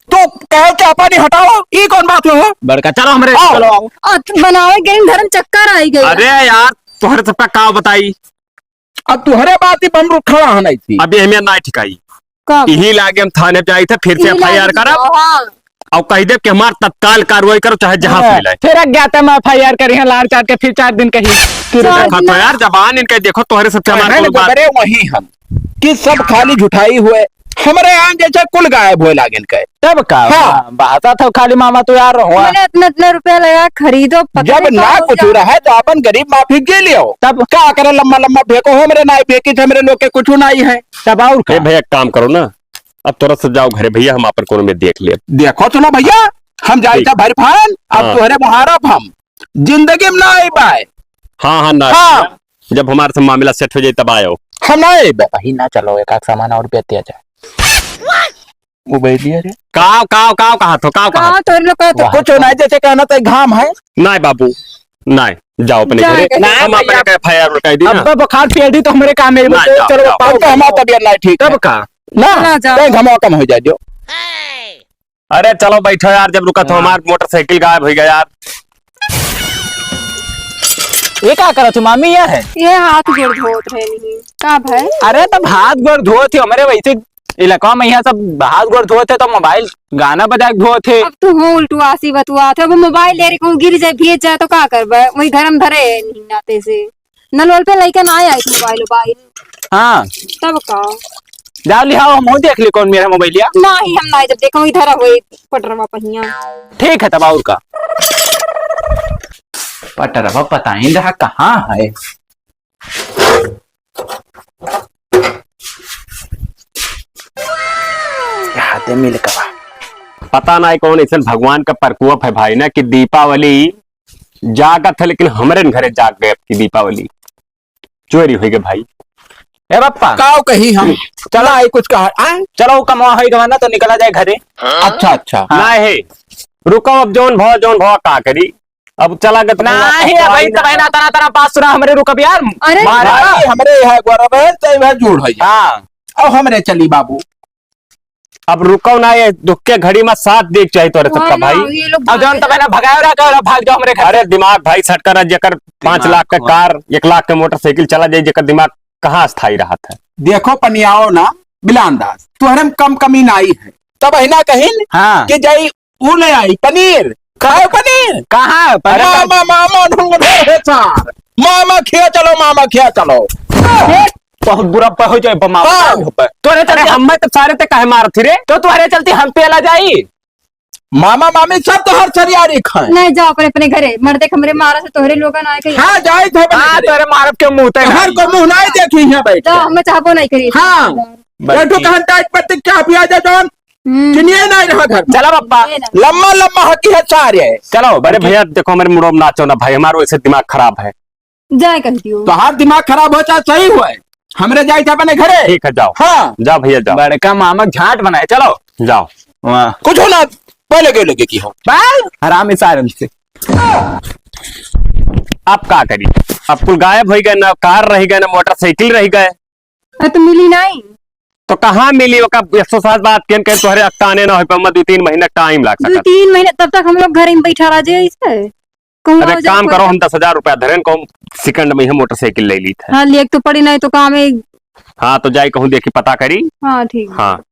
तू कहो चाह पानी हटाओ, ई कौन बात हो? बड़का, चलो हमरे, आओ। चलो आओ। अत बनावे गई, घर में चक्कर आई गई। अरे यार, तोहरे सबका का बताई? अब तुहरे बात ही बम रुक खड़ा है नहीं थी। अभी हमें ना ठिकाई। का? यही लागे हम थाने पे आई थे, फिर से यही एफ आई आर लागे करब। हाँ। और कह दे कि हमार तत्काल कार्रवाई करो, चाहे जहाँ से हाँ, मिले। फिर अज्ञात में एफ आई आर करी है, लाड़ चाट के फिर चार दिन कही। फिर चल। देखो तो यार, जबान इनके देखो, तोहरे सबसे हमारे नहीं, को नहीं, बात। बड़े वही हम कि सब खाली झुठाई हुए। हमरे यहाँ जैसे कुल गायब होए लागे इनके। तब का? हाँ। बा-, बाता था खाली मामा तो यार रहो। मैंने इतना, इतना रुपया लगा, खरीदो, पता जब नहीं ना कहाँ कुछ हो रहा है तो अपन गरीब माफी के लियो। तब? क्या करे लम्बा लम्बा फेंको, हमरे ना फेंकी थे, हमरे लोग के कुछ नहीं है। तब और ए का? भैया, एक काम करो ना, अब तोरा सब जाओ घरे भैया, हम आपन कोनो में देख लेब। देखो सुनो भैया, हम जाई ठीक। था भर फान, अब हाँ। तोहरे मुहारब हम जिंदगी में ना आई पाए। हाँ, हाँ, ना हाँ। जब हमारे से मामला सेट हो जाए तब आयो। हम ना आए बे। वही ना चलो, एक आध सामान और बेच दिया जाए। वो बैठ लिया रे। काव, काव, काव कहा थो, काव कहा का थो? तोर लोग का तो वाह। कुछ ना, जैसे कहना तो घाम है। नहीं बाबू, नहीं, जाओ अपने जाओ, घरे। जाओ। हम अपने भैया। का FIR उठाई दी ना। अब बुखार चढ़ी तो हमरे काम में ना, जाओ, चलो, जाओ। अब तो हमार तबियत नहीं ठीक है। तब का? ना, ना, जाओ। कहीं घमावा कम हो जाए जो। अरे चलो बैठो यार, जब रुका तो हाँ। हमार मोटरसाइकिल गायब होइ गया यार। ये का करत हो मामी, ये है? ये हाथ गोड़ धोत रहे नहीं। का भाई? अरे तब हाथ गोड़ धोत हो, हमरे वैसे इलाका में यहाँ सब हाथ गोड़ धोत है तो मोबाइल गाना बजा के धोत है। अब तू हो उल्टू आसी बतुआत है, अब मोबाइल ले रही कहूँ गिर जाए, भीज जाए तो का करबे? वही घर में धरे है नहीं नाते से। नलवल पे लइके ना आया एक मोबाइल, मोबाइल। हाँ। तब का? जाओ लिहाओ, हम हो देख ली कौन मेरा मोबाइल या। नहीं, हम नहीं, जब देखो इधर हो पटरवा पहिया। ठीक है, तब और का? पटरवा पता ही रहा कहाँ है। हाथे मिल का। पता नहीं कौन ऐसा भगवान का प्रकोप है भाई ना कि दीपावली जागत है, लेकिन हमरे न घरे जाग गए अब की दीपावली। चोरी होइ गए भाई। ए बप्पा। काव कही हम? चला, आई कुछ कहा, आ? चलो, कमवा होइ गवा ना, तो निकला जाए घरे। अच्छा, अच्छा। हाँ। ना है, रुको, अब जौन भवा, जौन भवा, का करी? अब चला गत ना भवा, है, अब भाई, आई ना। तब है ना, तना, तना बात सुना, हमरे रुकब यार। अरे। मारा। भाई, हमरे यहाँ गौरव है, तो वह जोड़ है। हाँ। अब हमरे चली बाबू। अब रुको ना, ये दुख के घड़ी में साथ देख चाहे तोरे सबका हाँ ना, भाई। ये लोग अब जौन भाग तब है ना भगायो ना, कहो, भाग जाओ हमरे घर से। अरे दिमाग भाई सटका रहा, जेकर पाँच लाख का कार, एक लाख के मोटरसाइकिल चला जाए, जेकर दिमाग कहाँ स्थायी रहत है? देखो पनियाओ ना, बिलान दास, तोहरे में कम कमी नाई है। तब है ना कहिन हाँ। कि जाई ऊ ले आई पनीर, खाए पनीर। कहाँ है पनीर? मामा, मामा, ढूंढ रहे हैं सार। मामा खिया चलो, मामा खिया चलो। बहुत बुरा प-, हो जाए बमा-, हाँ। तोरे अरे चलते हम में तो सारे ते काहे मारत ही रे? तो तोहरे चलते हम पेला जाई। मामा, मामी सब तो हर सरियारी खाए। नहीं, जाओ अपने, अपने घरे। मर्दे के हमरे मारा से तोहरे लोगन आए के। हाँ, जाए थे अपने हाँ, घरे। तोहरे मारब के मुंह तक हर नहीं। को मुंह नहीं देखी है बैठ जाओ, के। हमें चाहबो नहीं करी। हाँ। बैठो बल्कि कहन टाइट पर तक चाह पिया जा जौन। हम्म। चिनिए नहीं रहा घर में। चला बप्पा। ये ना। लम्मा लम्मा हकी है सारे। चलो, बड़े भैया, देखो, हमारे मुड़ो में नाचो ना भाई, हमारो ऐसे दिमाग खराब है। जाए कह दियो। तोहार दिमाग खराब हो चाहे सही होए, हमरे जाए थे अपने घरे। ठीक है, जाओ। हाँ। जाओ भैया, जाओ। बड़का मामा झाट बनाए, चलो। जाओ। वाह। कुछ हो ना, पहले के लगे की हो। बाल हरामी सारन से। अब का करी? अब कुल गायब होइ गए, ना कार रहि गए, ना मोटरसाइकिल रहि गए। अरे तो मिली नहीं। तो कहाँ मिली? ओका एक सौ सात बात केन कहे तोहरे अक्ताने ना होइ पाऊंगा, दो तीन महीना टाइम लाग दो सकत। तीन महीने तब तक हम लोग घर में बैठा रह जाए इसे। कहूँ अरे आओ जाओ काम कोई करो, हम दस हजार रुपया धरेन, कहूँ सेकंड में ही मोटरसाइकिल ले ली थे। हाँ, लेके तो पड़ी नहीं तो काम है। हाँ, तो जाई कहूँ देखी पता करी। हाँ, ठीक। हाँ।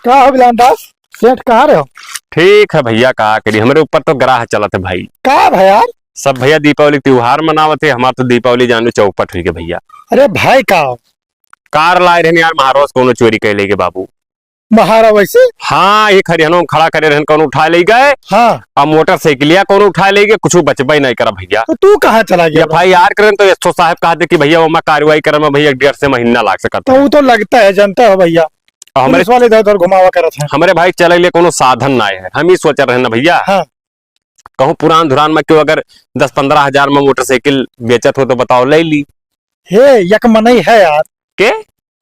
का हो बिलान दास, सेठ कहाँ रहे हो? ठीक है भैया, का करी, हमरे ऊपर तो ग्राह चलत है भाई। का भैया? सब भैया दीपावली त्योहार मनावत है, हमार तो दीपावली जानू चौपट हुई गए भैया। अरे भाई का हो? कार लाए रहने यार महाराज, कोनो चोरी कर लेगे बाबू। महारा वैसे? हाँ, ये खरिहनों में खड़ा करे रहन, कौन उठा ले गए? हाँ। अब मोटरसाइकिलिया कौन उठा ले गए? कुछ बचबे नहीं करा भैया। तो तू कहाँ चला गया? FIR करन तो SO साहब कहा थे कि भैया, ओमा कार्रवाई करे में भैया डेढ़ से महीना लाग सकत तो है। वो तो लगता है, जानता है भैया। और हमरे पुलिस वाले इधर उधर घुमावा करत हैं। हमरे भाई चले लिए कोनो साधन ना है, हम ही सोच रहे हैं ना भैया। हाँ। कहूँ पुरान धुरान में क्यों अगर दस पन्द्रह हजार में मोटरसाइकिल बेचत हो तो बताओ, ले ली। हे, एक मनई है यार। के?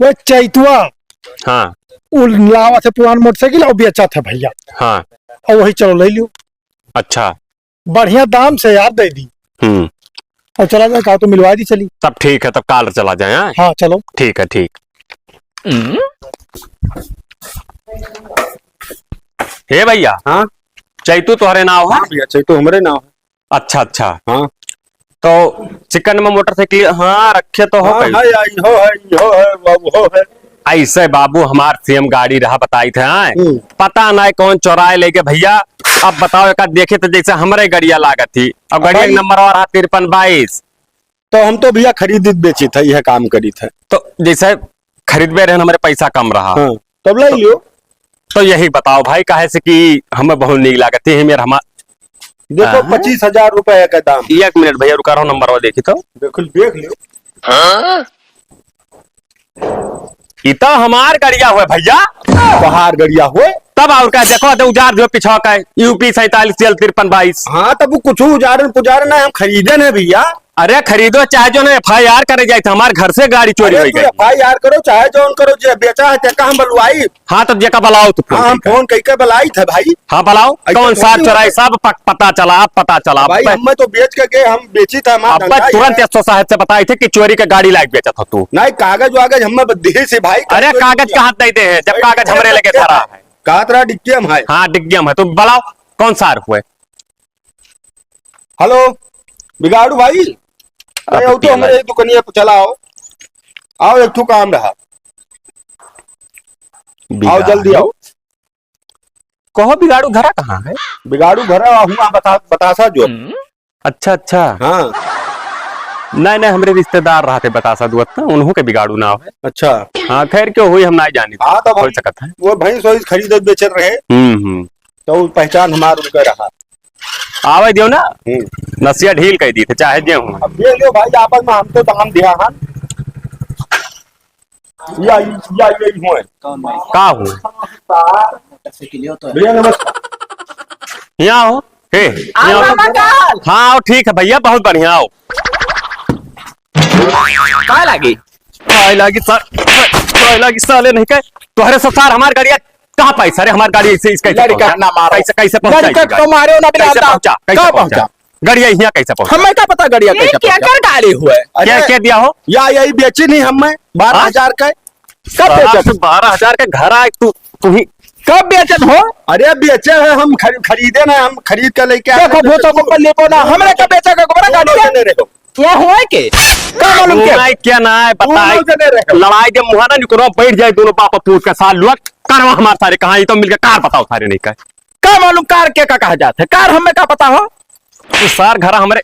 वो चैतुआ। हाँ। वो लावा थे पुरान मोटरसाइकिल और बेचा थे भैया। हाँ। और वही चलो ले लियो। अच्छा। बढ़िया दाम से यार दे दी। हम्म। और चला जाए, कहा तो मिलवा दी चली। तब ठीक है, तब काल चला जाए, हाँ? हाँ, चलो। ठीक है, ठीक। हम्म। हे भैया। हाँ? चैतू तोहरे नाव है? हाँ भैया, चैतू हमरे नाव है। अच्छा, अच्छा। हाँ। तो चिकन में मोटरसाइकिल, हाँ, रखे तो हो हाँ, कहीं। है, आई हो है, ई हो है, बाबू हो है। ऐसे बाबू हमार सेम गाड़ी रहा बताई थे, हाँ? हम्म। पता नहीं कौन चोराए लेके भैया। अब बताओ, एक देखे तो जैसे हमरे गड़िया लागत थी, अब गड़िया भाई नंबर और रहा तिरपन बाईस। तो हम तो भैया खरीदी बेची था, यह काम करी था। तो जैसे खरीदबे रहन, हमरे पैसा कम रहा। हाँ, तब ले लियो। तो यही बताओ भाई, काहे से कि हमें बहुत नीक लागत है, मेर हमार देखो, हाँ। पच्चीस हजार रुपया का दाम। एक मिनट भैया, रुका रहो, नंबर और देखी तो। बिल्कुल देख लियो। हाँ? ई तो हमार गड़िया हुए भैया। तोहार गड़िया हुए? तब और का, देखो तो उजार जो पिछवा का है, UP सैंतालीस CL तिरपन बाईस। हाँ, तब वो कुछ उजारन पुजारन है, हम खरीदे न भैया। अरे खरीदो चाहे जौन, F I R करे जाइत है, हमार घर से गाड़ी चोरी अरे होइ तू गई। F I R करो चाहे जौन करो, जे बेचा है तेका हम बलवाई। हाँ तो जेका बलाओ तू फोन हाँ, हम कइके। फोन कइके बलाई थे भाई। हाँ बलाओ, ऐसे कौन थोड़ी सार होता चोराई है। सब पक-, पता चला, अब पता चला। भाई अब हमें तो बेच के गए, हम बेची था हमारा अब धंधा ही तुरंत है। S O साहब से बताई थे कि चोरी के गाड़ी लाइक बेचत हो तू। नहीं कागज वागज हमें ब-, दिही से भाई, अरे कागज कहाँ दे दे है जब भाई, कागज हमरे लगे धरा है। कातरा डिक्कियम है। हाँ डिक्कियम है, तू बलाओ कौन सार हुए। हेलो, बिगाड़ू भाई, अरे, आओ तो बिगाड़ू। हमरे दुकनिया पे चला आओ। आओ, एक ठो काम रहा। आओ, बिगाड़ू। जल्दी आओ। कहो, बिगाड़ू घरा कहाँ है? बिगाड़ू घरा हुआ बता-, बतासा जो। अच्छा, अच्छा। हाँ। नहीं, नहीं, हमरे रिश्तेदार रहते बतासा दुआर ना, उन्हों के बिगाड़ू नाव है। अच्छा। हाँ, खैर, क्यों हुई, हम नहीं जानी। हाँ, तब हो हम सकता है। वो भैंस वैंस खरीदे बेचत रहे। हम्म, हम्म। तो उ पहचान हमार उनका रहा। आवे दियो ना, हम्म। नसिया ढील कइ दी थे, चाहे जे हो। अब ये लो भाई, आपस में हम तो दाम दिया हन। या, या, यही हुए। का हो? भैया नमस्कार। यहाँ हो। हे, आप यहाँ हो। नमस्कार। हाँ, आओ, ठीक है भैया, बहुत बढ़िया, आओ। का लागी? काय लागी सार, काय लागी साले नहीं कहे। तोहरे से सार हमार गाड़िया कहाँ पाई सारे? हमार गाड़ी ऐसे इसका कैसे लड़का पहुँचा? ना मारो। कैसे, कैसे पहुँचा लड़का इसकी गाड़ी? तो मारे ना बिना कैसे अंदाज। पहुँचा? कैसे कहाँ पहुँचा? पहुँचा? गाड़िया यहाँ कैसे पहुँचा? हमें का पता गाड़िया ये कैसे पहुँचा? केकर गाड़ी हुए? अरे, क्या, क्या दिया हो? या यही बेची नहीं हमें बारह हजार का। कब बेचत? बारह से बारह हजार के घर आए तू, तू ही। कब बेचत हो? अरे बेचे है हम, खरी-, खरीदे ना, हम खरीद के लेके आए देखो, हैं। भूतों को पल्ले को ना, हमरे का बेचा का गोबरा गाड़ी है? देने रहे हो। क्या हुआ के? का मालूम क्या? हुआ क्या ना है, बताए। दोनों जने रहे। लड़ाई के मुहा ना निकरो, बैठ जाए दोनों बाप पूत के साथ लुआ, करवा हमार सारे कहाँ, ये तो मिलके कार बताओ सारे नहीं कहे। का मालूम कार के का कहा जात है? कार हमें का पता हो? तो सार घरा हमरे,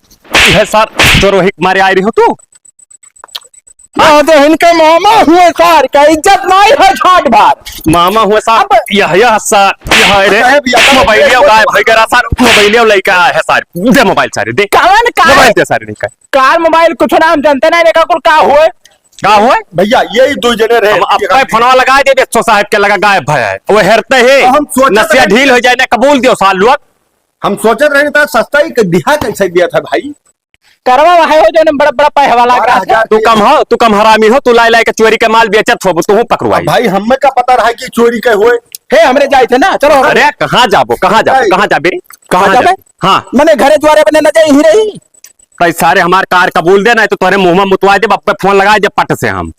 यह सार चोरोही के मारे आए रही हो तू? हाँ, तो इनके मामा हुए सार का इज्जत नहीं है झाट भाट। मामा हुए सार, अब यह, यह सार, यह है रे। साहब, यह तो मोबाइलियो गायब हो गया सार, मोबाइलियो लइका है सार। दे मोबाइल सारे, दे। कवन का मोबाइल है? दे सारे, नहीं का। कार मोबाइल कुछ नाम जानते नहीं, देखा कुल का हुए? का हुए? भैया, यही दो जने रहे। हम अब्बे फोनवा लगाए दे, देखो साहब के लगा गायब है। वो हेरते ही तो हम सोचत नसिया रहे ढील हो जाए ना, कबूल दियो सार लोग। हम सोचत रहे था सस्ता ही दिहा कैसे दिया था भाई? करवा वहे हो जौन बड़ा बड़ा पैसा वाला बारह हजार का। तू कम हो, तू कम हरामी हो, तू लाई लाई के चोरी के माल बेचत हो, तू पकड़वाई। अब भाई हमें का पता रहा कि चोरी के हुए? हे, हमरे जाए थे ना, चलो, हमरे। अरे, कहाँ जाबो, कहाँ जाबो, नहीं। कहाँ जाबे रे? कहाँ कहाँ जाबे? जाबे? हाँ। मने घरे द्वारे बने न जाई ही रही। कई सारे हमार कार कबूल दे, नहीं तो तोहरे मुँह में मुतवा दे, बाप पे फोन लगाए दे पट से हम।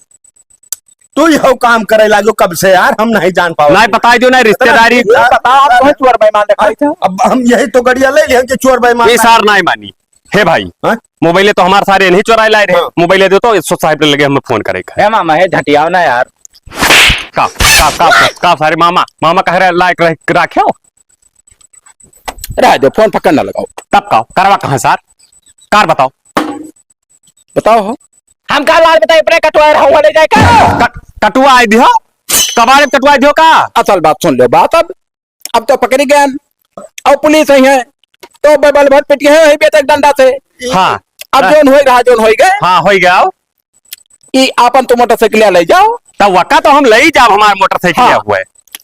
तू ही हो काम करे लागो कब से यार, हम नहीं जान पाओ। नहीं बताई दियो, नहीं रिश्तेदारी। ये बताओ, हम तुम्हें चोर बेईमान दिखाई थे। अब हम यही तो गड़िया ले लिया कि चोर बेईमान ये नहीं। सार नहीं मानी। हे भाई, हाँ? मोबाइल तो हमार सारे नहीं चोराए लाए रहे। हाँ। मोबाइल दे तो S O साहब के लगे हमें फोन करे का। हे मामा, हे झटियाओ ना यार। का, का, का, का, का सारे मामा, मामा कह रहे लायक रह, राख्यो? रह दो, फोन पकड़ ना लगाओ। तब का, करवा कहाँ सार? कार बताओ। बताओ हो। हम का लाल बताए, अपने कटवा रहा हूँ, ले जाए का? कट-, कटवा आए दियो? कबाड़े में कटवा दियो का? असल बात सुन लो, बात अब अब तो पकड़ी गए। अब पुलिस आई है, तो बल भर पिटी है, वही बेटे डंडा से। हाँ। अब हाँ। जौन होई रहा, जौन होई गए। हाँ, होई गया। ई आपन तो मोटरसाइकिल ले जाओ। तब वका तो हम ले जाब, हमार मोटरसाइकिल हाँ। हुए।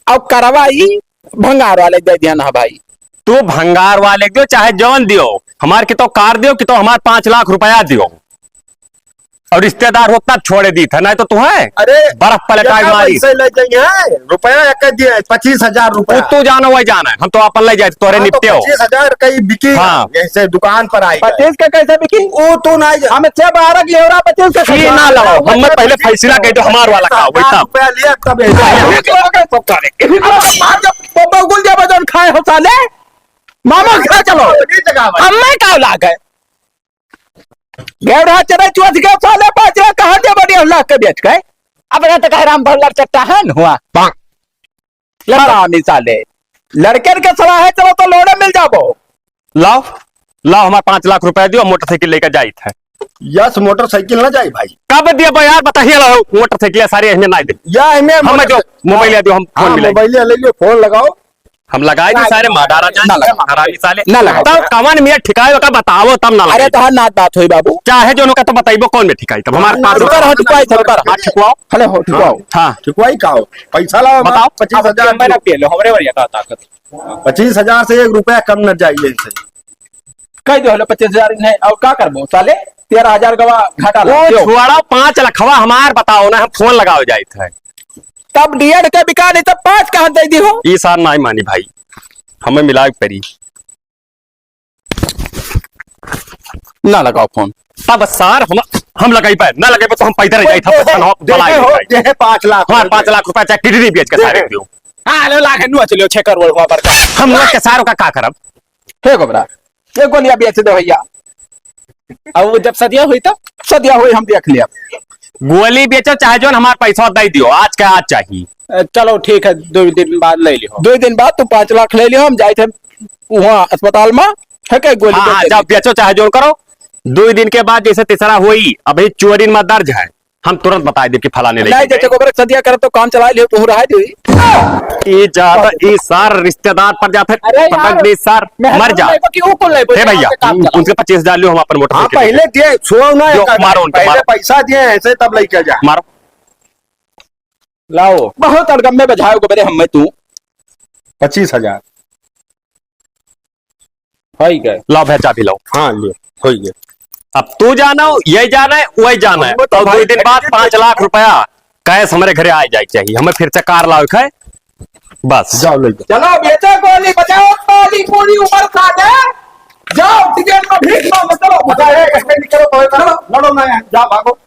अब करवाई भंगार वाले दे दिया ना भाई। तू भंगार वाले दियो, चाहे जौन दियो, हमार कि तो कार दियो, कि तो हमार पाँच लाख रुपया दियो। और रिश्तेदार हो तब छोड़े दी था, नहीं तो तू है अरे, बर्फ पलटाई क्या मारी। पैसे ले जाइए? रुपया एक दिए, पच्चीस हजार रुपया। वो तू जानो, वही जाना है, हम तो अपन ले जाए, तोरे हाँ, तो निपटे हो। पच्चीस हजार का ही बिकी हाँ। जैसे दुकान पर आई पच्चीस का कैसे बिकी? वो तो ना ही हम छह बारह की लेवरा पच्चीस का ये ना लगाओ, हम मैं पहले फैसला कह दो, हमार वाला का, वही तब। रुपया लिया तब ऐसा। अब मार के बबुल जब वजन खाए हो साले, मामा घर चलो। ये जगह पर। हमें का लाग है? गेवरा चले चुअत के साले पाँच लाख कहाँ दे बड़ी लाख के बेच के? अपने तो कह राम भर लड़ सकता है न हुआ। लड़ामी साले। लड़के के सलाह है, चलो तो लोड़े मिल जाबो। लाओ, लाओ हमार पाँच लाख रुपया दियो, मोटरसाइकिल लेकर जाइत है। यस, मोटरसाइकिल ना जाई भाई। कब दिया बा यार, बताइए ला, मोटरसाइकिल सारे हमें ना दे। या हमें हम मोटर- जो मोबाइल दियो, हम फोन हाँ, मिलाई। मोबाइल ले लियो, फोन लगाओ। हम लगाई दी सारे मादारा जान ना लगा। हरामी साले। ना लगा। तब कवन में ठिकाए का बताओ तब ना अरे लगा। तोहार नात बात होई बाबू। चाहे जो उनका तो बताइबो कौन में ठिकाई तब हमारे पास रुका रहो, ठिकवाई, रुका रहो। हाँ, ठिकवाओ। हेलो, हो, ठिकवाओ। हाँ। ठिकवाई का हो? पैसा लाओ, बताओ। पच्चीस हजार अब मैं ना पिए लो, हमरे वरिया का ताकत। पच्चीस हजार से एक रुपया कम न जाइए इनसे। कह दो, हेलो, पच्चीस हजार नहीं, और का करबो साले? तेरह हजार गवा घाटा वो लाग गयो। छोड़ो, पाँच लखवा हमार बताओ ना, हम फोन लगाओ जाइत है। तब डेढ़ के बिका नहीं, तब पाँच कहाँ दे दी हो? ई सार नाई मानी भाई, हमें मिलाए परी। ना लगाओ फोन। तब सार हम, हम लगाई पाए, ना लगाई पाए तो हम पैदल ही जाई था, ओए, पछान हो, देखे बलाई हो, जाई। देखे पाँच लाख हमारे रुपए। पाँच लाख रुपया चाहे किडनी बेच के सारे देखे। दियो। हाँ, लो, लाख नुआ चलियो, छह करोड़ हुआ बड़का। हम लोग के सार का, का करब? हे गोबरा, ये गोलियां बेच दो भैया। अब वो जब सदिया हुई तब? सदिया हुई, हम देख लिया। गोली बेचो चाहे जोन, हमार पैसा दे दियो, आज का आज चाहिए। अ, चलो ठीक है, दो दिन बाद ले लियो। दो दिन बाद तू पाँच लाख ले लियो, हम जाए थे वहाँ अस्पताल में, है के गोली हाँ, बेच हाँ, दे। जाओ बेचो चाहे जोन करो, दो दिन के बाद जैसे तीसरा हुई, अभी चोरी में दर्ज है, हम तुरंत बताई देब कि फलाने नहीं, लेके जैसे गए। गोबर सदिया करत तो काम चला लियो, तू रहा दे। ई जात, ई सार रिश्तेदार पर जात है, अरे यार, पटक दे सार, मैं मर जा। लेबो कि ऊ को लेबो, हे भैया, काम चला। उनसे पच्चीस हजार लियो, हम अपन मोटर हाँ, पहले दे, छुओ ना, जो एक मारो उनके, पहले मारो। पैसा दिए, ऐसे तब लेके जा। मारो। लाओ। बहुत अड़गम में बजायो गोबरे हमें तू। पच्चीस हजार। होई गए। लाओ भैया, चाबी लाओ। हाँ, ले, होई गए। अब तू जानो, ये जाना है, वही जाना है। हम तो और भाई दो दिन बाद एक पाँच लाख रुपया कैश हमारे घरे आ जाए चाहिए। हमें फिर से कार लाओ है, बस। जाओ, ले जाओ। चलो, बेचो गोली, बजाओ ताली, पूरी उम्र साले। जाओ, टिकट में भीख मांगो, चलो, भगाओ, निकलो, निकलो, लड़ो, लड़ो ना यहाँ, जाओ, भागो।